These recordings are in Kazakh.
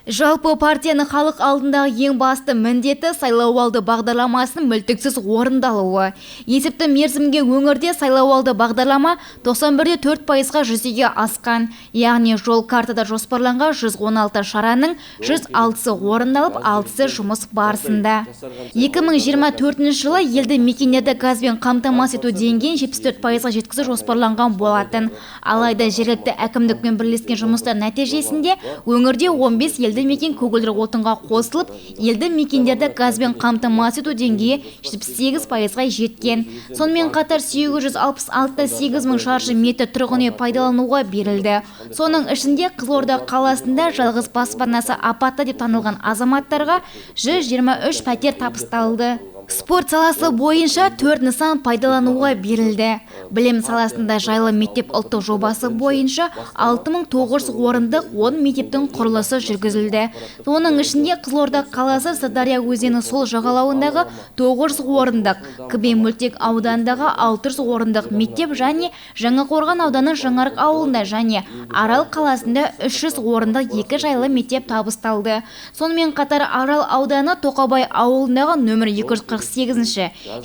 Жалпы, партияның халық алдындағы ең басты міндеті – сайлауалды бағдарламасының мүлтіксіз орындалуы. Есепті мерзімге өңірде сайлауалды бағдарлама 91,4%-ға жүзеге асқан. Яғни жол картада жоспарланған 116 шараның 106-сы орындалып, 6-сы жұмыс барысында. 2024 жылы елді мекендерді газбен қамтамасыз ету деңгейін 74%-ға жеткізу жоспарланған болатын. Алайда жергілікті әкімдікпен бірлескен жұмыстар нәтижесінде өңірде 15 елді мекен көгілдір отынға қосылып, елді мекендерді газбен қамтамасыз ету деңгейі 78%-ға жеткен. Сонымен қатар 866,8 мың шаршы метр тұрғын үй пайдалануға берілді. Соның ішінде Қызылорда қаласында жалғыз баспанасы апатты деп танылған азаматтарға 123 пәтер табысталды. Спорт саласы бойынша төрт нысан пайдалануға берілді. Білім саласында «Жайлы мектеп» ұлттық жобасы бойынша 6900 орындық 10 мектептің құрылысы жүргізілді. Оның ішінде Қызылорда қаласы, Сырдария өзені сол жағалауындағы 900 орындық, КБ мөлтек ауданындағы 600 орындық мектеп және Жаңақорған ауданы Жаңарық ауылында және Арал қаласында 300 орындық екі жайлы мектеп табысталды. Сонымен қатар Арал ауданы Тоқабай ауылындағы нөмір 248-ші,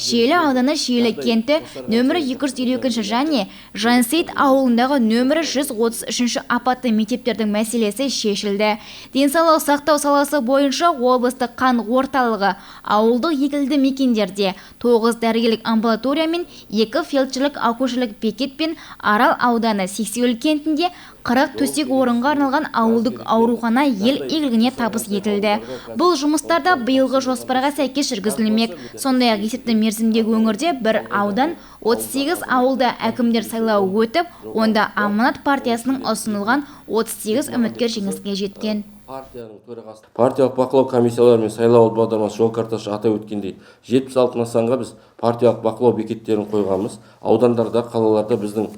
Шиелі ауданы Шиелі кенті нөмірі 252 және Жансейіт ауылындағы нөмірі 133 апатты мектептердің мәселесі шешілді. Денсаулық сақтау саласы бойынша облыстық қан орталығы, ауылдық елді мекендерде 9 дәрігерлік амбулатория мен 2 фельдшерлік акушерлік бекет пен Арал ауданы Сексеуіл кентінде 40 төсек орынға арналған ауылдық аурухана ел игілігіне табыс етілді. Бұл жұмыстар да биылғы жоспарға сәйкес жүргізілмек. Сондай-ақ есепті мерзімде өңірде бір аудан, 38 ауылда әкімдер сайлауы өтіп, онда «Аманат» партиясының ұсынылған 38 үміткер жеңіске жеткен. Партияның төрағасы, партиялық бақылау комиссиялары мен сайлауалды бағдарламасы, жол картасы. Атап өткендей, 76 нысанға біз партиялық бақылау бекеттерін қойғанбыз. Аудандарда, қалаларда біздің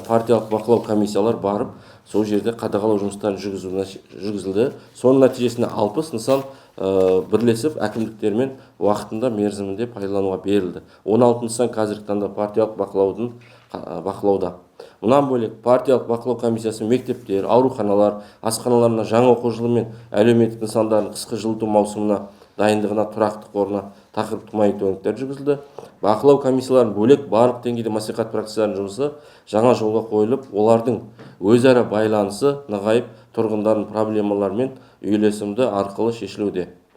партиялық бақылау комиссиялар барып, сол жерде қадағалау жұмыстарын жүргізілді. Соның нәтижесінде 60 нысан бірлесіп әкімдіктермен уақытында, мерзімінде пайдалануға берілді. 16 нысан қазіргі таңда партиялық бақылауда. Мұнан бөлек, партиялық бақылау комиссиясы мектептер, ауруханалар, асханаларына жаңа оқу жылы мен әлеуметтік нысандардың қысқы жылыту маусымына дайындығына, тұрақты қорына тақырыптық мониторингтер жүргізілді. Бақылау комиссияларынан бөлек, барлық деңгейде мәслихат фракцияларының жұмысы жаңа жолға қойылып, олардың өзара байланысы нығайып, тұрғындардың проблемаларымен үйлесімді арқылы шешілуде.